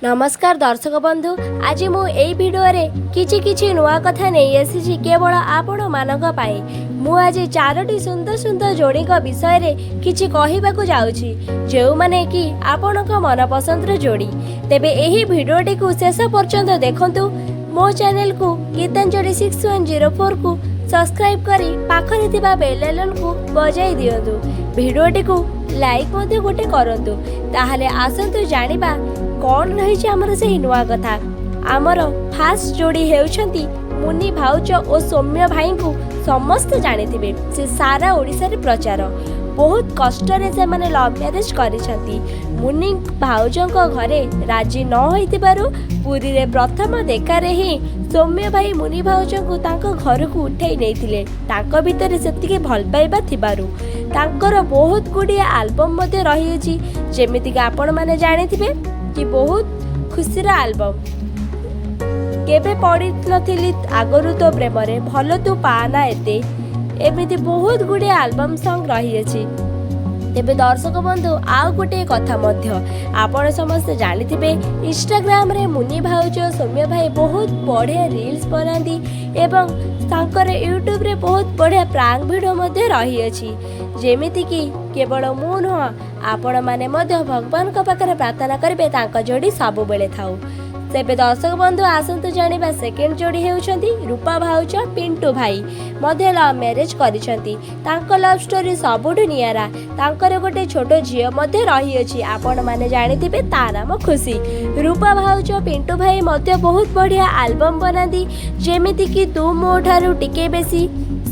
ନମସ୍କାର ଦର୍ଶକ ବନ୍ଧୁ, ଆଜି ମୁଁ ଏଇ ଭିଡ଼ିଓରେ କିଛି କିଛି ନୂଆ କଥା ନେଇ ଆସିଛି କେବଳ ଆପଣମାନଙ୍କ ପାଇଁ। ମୁଁ ଆଜି ଚାରୋଟି ସୁନ୍ଦର ସୁନ୍ଦର ଯୋଡ଼ିଙ୍କ ବିଷୟରେ କିଛି କହିବାକୁ ଯାଉଛି, ଯେଉଁମାନେ କି ଆପଣଙ୍କ ମନପସନ୍ଦର ଯୋଡ଼ି। ତେବେ ଏହି ଭିଡ଼ିଓଟିକୁ ଶେଷ ପର୍ଯ୍ୟନ୍ତ ଦେଖନ୍ତୁ। ମୋ ଚ୍ୟାନେଲକୁ ଗୀତାଞ୍ଜଳି 6104କୁ ସବସ୍କ୍ରାଇବ୍ କରି ପାଖରେ ଥିବା ବେଲ୍ ଆଇକନ୍କୁ ବଜାଇ ଦିଅନ୍ତୁ। ଭିଡ଼ିଓଟିକୁ ଲାଇକ୍ ମଧ୍ୟ ଗୋଟେ କରନ୍ତୁ। ତାହେଲେ ଆସନ୍ତୁ ଜାଣିବା କ'ଣ ରହିଛି ଆମର ସେଇ ନୂଆ କଥା। ଆମର ଫାଷ୍ଟ ଯୋଡ଼ି ହେଉଛନ୍ତି ମୁନି ଭାଉଜ ଓ ସୌମ୍ୟ ଭାଇଙ୍କୁ ସମସ୍ତେ ଜାଣିଥିବେ। ସେ ସାରା ଓଡ଼ିଶାରେ ପ୍ରଚାର। ବହୁତ କଷ୍ଟରେ ସେମାନେ ଲଭ୍ ମ୍ୟାରେଜ୍ କରିଛନ୍ତି। ମୁନି ଭାଉଜଙ୍କ ଘରେ ରାଜି ନ ହୋଇଥିବାରୁ ପୁରୀରେ ପ୍ରଥମ ଦେଖାରେ ହିଁ ସୌମ୍ୟ ଭାଇ ମୁନି ଭାଉଜଙ୍କୁ ତାଙ୍କ ଘରକୁ ଉଠାଇ ନେଇଥିଲେ, ତାଙ୍କ ଭିତରେ ସେତିକି ଭଲ ପାଇବା ଥିବାରୁ। ତାଙ୍କର ବହୁତ ଗୁଡ଼ିଏ ଆଲବମ୍ ମଧ୍ୟ ରହିଅଛି, ଯେମିତିକି ଆପଣମାନେ ଜାଣିଥିବେ କି ବହୁତ ଖୁସିର ଆଲବମ୍, କେବେ ପଡ଼ିନଥିଲି ଆଗରୁ ତୋ ପ୍ରେମରେ, ଭଲ ତୁ ପାନା ଏତେ, ଏମିତି ବହୁତ ଗୁଡ଼ିଏ ଆଲବମ୍ ସଙ୍ଗ୍ ରହିଅଛି। ତେବେ ଦର୍ଶକ ବନ୍ଧୁ, ଆଉ ଗୋଟିଏ କଥା ମଧ୍ୟ ଆପଣ ସମସ୍ତେ ଜାଣିଥିବେ, ଇନଷ୍ଟାଗ୍ରାମରେ ମୁନି ଭାଉଜ, ସୌମ୍ୟ ଭାଇ ବହୁତ ବଢ଼ିଆ ରିଲ୍ସ ବନାନ୍ତି ଏବଂ ତାଙ୍କର ୟୁଟ୍ୟୁବରେ ବହୁତ ବଢ଼ିଆ ପ୍ରାଙ୍କ ଭିଡ଼ିଓ ମଧ୍ୟ ରହିଅଛି। ଯେମିତିକି କେବଳ ମୁଁ ନୁହଁ, ଆପଣମାନେ ମଧ୍ୟ ଭଗବାନଙ୍କ ପାଖରେ ପ୍ରାର୍ଥନା କରିବେ ତାଙ୍କ ଯୋଡ଼ି ସବୁବେଳେ ଥାଉ। ତେବେ ଦର୍ଶକ ବନ୍ଧୁ, ଆସନ୍ତୁ ଜାଣିବା ସେକେଣ୍ଡ ଯୋଡ଼ି ହେଉଛନ୍ତି ରୂପା ଭାଉଜ, ପିଣ୍ଟୁ ଭାଇ ମଧ୍ୟ ଲଭ୍ ମ୍ୟାରେଜ୍ କରିଛନ୍ତି। ତାଙ୍କ ଲଭ୍ ଷ୍ଟୋରି ସବୁଠୁ ନିଆରା। ତାଙ୍କର ଗୋଟେ ଛୋଟ ଝିଅ ମଧ୍ୟ ରହିଅଛି, ଆପଣମାନେ ଜାଣିଥିବେ, ତା ନାମ ଖୁସି। ରୂପା ଭାଉଜ, ପିଣ୍ଟୁ ଭାଇ ମଧ୍ୟ ବହୁତ ବଢ଼ିଆ ଆଲବମ୍ ବନାନ୍ତି, ଯେମିତିକି ତୁ ମୋ ଠାରୁ ଟିକେ ବେଶୀ,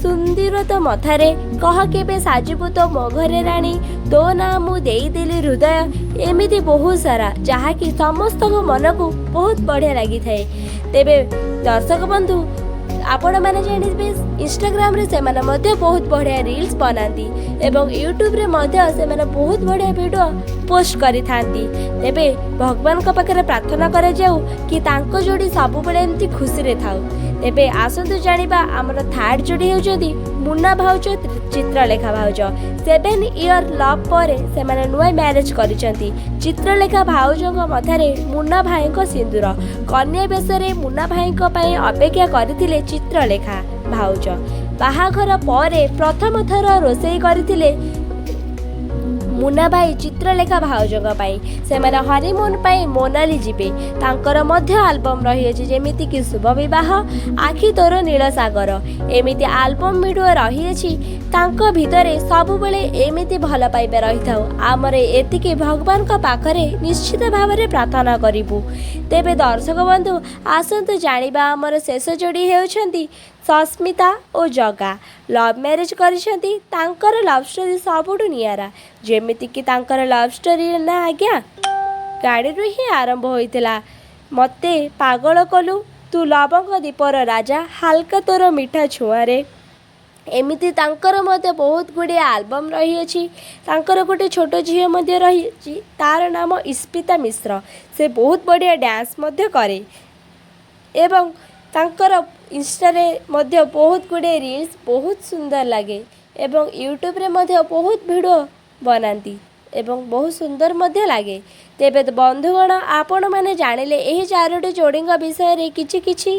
ସୁନ୍ଦର ତୋ ମଥାରେ, କହ କେବେ ସାଜିବୁ ତୋ ମୋ ଘରେ ରାଣୀ, ତୋ ନାଁ ମୁଁ ଦେଇଦେଲି ହୃଦୟ, ଏମିତି ବହୁତ ସାରା, ଯାହାକି ସମସ୍ତଙ୍କ ମନକୁ ବହୁତ ବଢ଼ିଆ ଲାଗିଥାଏ। ତେବେ ଦର୍ଶକ ବନ୍ଧୁ, ଆପଣମାନେ ଜାଣିଥିବେ, ଇନଷ୍ଟାଗ୍ରାମରେ ସେମାନେ ମଧ୍ୟ ବହୁତ ବଢ଼ିଆ ରିଲ୍ସ ବନାନ୍ତି ଏବଂ ୟୁଟ୍ୟୁବରେ ମଧ୍ୟ ସେମାନେ ବହୁତ ବଢ଼ିଆ ଭିଡ଼ିଓ ପୋଷ୍ଟ କରିଥାନ୍ତି। ତେବେ ଭଗବାନଙ୍କ ପାଖରେ ପ୍ରାର୍ଥନା କରାଯାଉ କି ତାଙ୍କ ଯୋଡ଼ି ସବୁବେଳେ ଏମିତି ଖୁସିରେ ଥାଉ। ତେବେ ଆସନ୍ତୁ ଜାଣିବା ଆମର ଥାର୍ଡ଼ ଯୋଡ଼ି ହେଉଛନ୍ତି ମୁନା ଭାଉଜ, ଚିତ୍ରଲେଖା ଭାଉଜ। 7 ଇୟର୍ ଲଭ୍ ପରେ ସେମାନେ ନୂଆ ମ୍ୟାରେଜ୍ କରିଛନ୍ତି। ଚିତ୍ରଲେଖା ଭାଉଜଙ୍କ ମଥାରେ ମୁନା ଭାଇଙ୍କ ସିନ୍ଦୁର। କନ୍ୟା ବେଶରେ ମୁନା ଭାଇଙ୍କ ପାଇଁ ଅପେକ୍ଷା କରିଥିଲେ ଚିତ୍ରଲେଖା ଭାଉଜ। ବାହାଘର ପରେ ପ୍ରଥମ ଥର ରୋଷେଇ କରିଥିଲେ ମୁନା ଭାଇ ଚିତ୍ରଲେଖା ଭାଉଜଙ୍କ ପାଇଁ। ସେମାନେ ହନିମୁନ୍ ପାଇଁ ମୋନାଲି ଯିବେ। ତାଙ୍କର ମଧ୍ୟ ଆଲବମ୍ ରହିଅଛି, ଯେମିତିକି ଶୁଭ ବିବାହ, ଆଖି ତୋର ନୀଳ ସାଗର, ଏମିତି ଆଲବମ୍ ଭିଡ଼ିଓ ରହିଅଛି। ତାଙ୍କ ଭିତରେ ସବୁବେଳେ ଏମିତି ଭଲ ପାଇବା ରହିଥାଉ, ଆମର ଏତିକି ଭଗବାନଙ୍କ ପାଖରେ ନିଶ୍ଚିତ ଭାବରେ ପ୍ରାର୍ଥନା କରିବୁ। ତେବେ ଦର୍ଶକ ବନ୍ଧୁ, ଆସନ୍ତୁ ଜାଣିବା ଆମର ଶେଷ ଯୋଡ଼ି ହେଉଛନ୍ତି ସସ୍ମିତା ଓ ଜଗା। ଲଭ୍ ମ୍ୟାରେଜ୍ କରିଛନ୍ତି। ତାଙ୍କର ଲଭ୍ ଷ୍ଟୋରି ସବୁଠୁ ନିଆରା। ଯେମିତିକି ତାଙ୍କର ଲଭ୍ ଷ୍ଟୋରି ନା ଆଜ୍ଞା ଗାଡ଼ିରୁ ହିଁ ଆରମ୍ଭ ହୋଇଥିଲା। ମତେ ପାଗଳ କଲୁ ତୁ, ଲବଙ୍ଗ ଦ୍ୱୀପର ରାଜା, ହାଲକା ତୋର ମିଠା ଛୁଆଁରେ, ଏମିତି ତାଙ୍କର ମଧ୍ୟ ବହୁତ ଗୁଡ଼ିଏ ଆଲବମ୍ ରହିଅଛି। ତାଙ୍କର ଗୋଟେ ଛୋଟ ଝିଅ ମଧ୍ୟ ରହିଅଛି, ତାର ନାମ ଇସ୍ପିତା ମିଶ୍ର। ସେ ବହୁତ ବଢ଼ିଆ ଡ୍ୟାନ୍ସ ମଧ୍ୟ କରେ ଏବଂ ତାଙ୍କର ଇନଷ୍ଟାରେ ମଧ୍ୟ ବହୁତ ଗୁଡ଼ିଏ ରିଲ୍ସ ବହୁତ ସୁନ୍ଦର ଲାଗେ ଏବଂ ୟୁଟ୍ୟୁବରେ ମଧ୍ୟ ବହୁତ ଭିଡ଼ିଓ ବନାନ୍ତି ଏବଂ ବହୁତ ସୁନ୍ଦର ମଧ୍ୟ ଲାଗେ। ତେବେ ବନ୍ଧୁଗଣ, ଆପଣମାନେ ଜାଣିଲେ ଏହି ଚାରୋଟି ଯୋଡ଼ିଙ୍କ ବିଷୟରେ କିଛି କିଛି।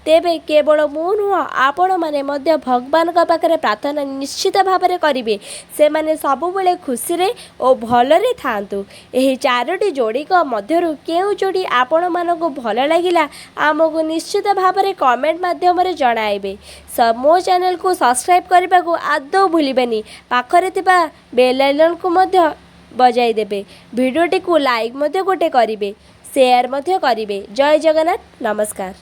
ତେବେ କେବଳ ମୁଁ ନୁହଁ, ଆପଣମାନେ ମଧ୍ୟ ଭଗବାନଙ୍କ ପାଖରେ ପ୍ରାର୍ଥନା ନିଶ୍ଚିତ ଭାବରେ କରିବେ, ସେମାନେ ସବୁବେଳେ ଖୁସିରେ ଓ ଭଲରେ ଥାଆନ୍ତୁ। ଏହି ଚାରୋଟି ଯୋଡ଼ିଙ୍କ ମଧ୍ୟରୁ କେଉଁ ଯୋଡ଼ି ଆପଣମାନଙ୍କୁ ଭଲ ଲାଗିଲା, ଆମକୁ ନିଶ୍ଚିତ ଭାବରେ କମେଣ୍ଟ ମାଧ୍ୟମରେ ଜଣାଇବେ। ମୋ ଚ୍ୟାନେଲକୁ ସବସ୍କ୍ରାଇବ୍ କରିବାକୁ ଆଦୌ ଭୁଲିବେନି। ପାଖରେ ଥିବା ବେଲ୍ ଆଇକନ୍କୁ ମଧ୍ୟ ବଜାଇ ଦେବେ। ଭିଡ଼ିଓଟିକୁ ଲାଇକ୍ ମଧ୍ୟ ଗୋଟେ କରିବେ, ସେୟାର ମଧ୍ୟ କରିବେ। ଜୟ ଜଗନ୍ନାଥ, ନମସ୍କାର।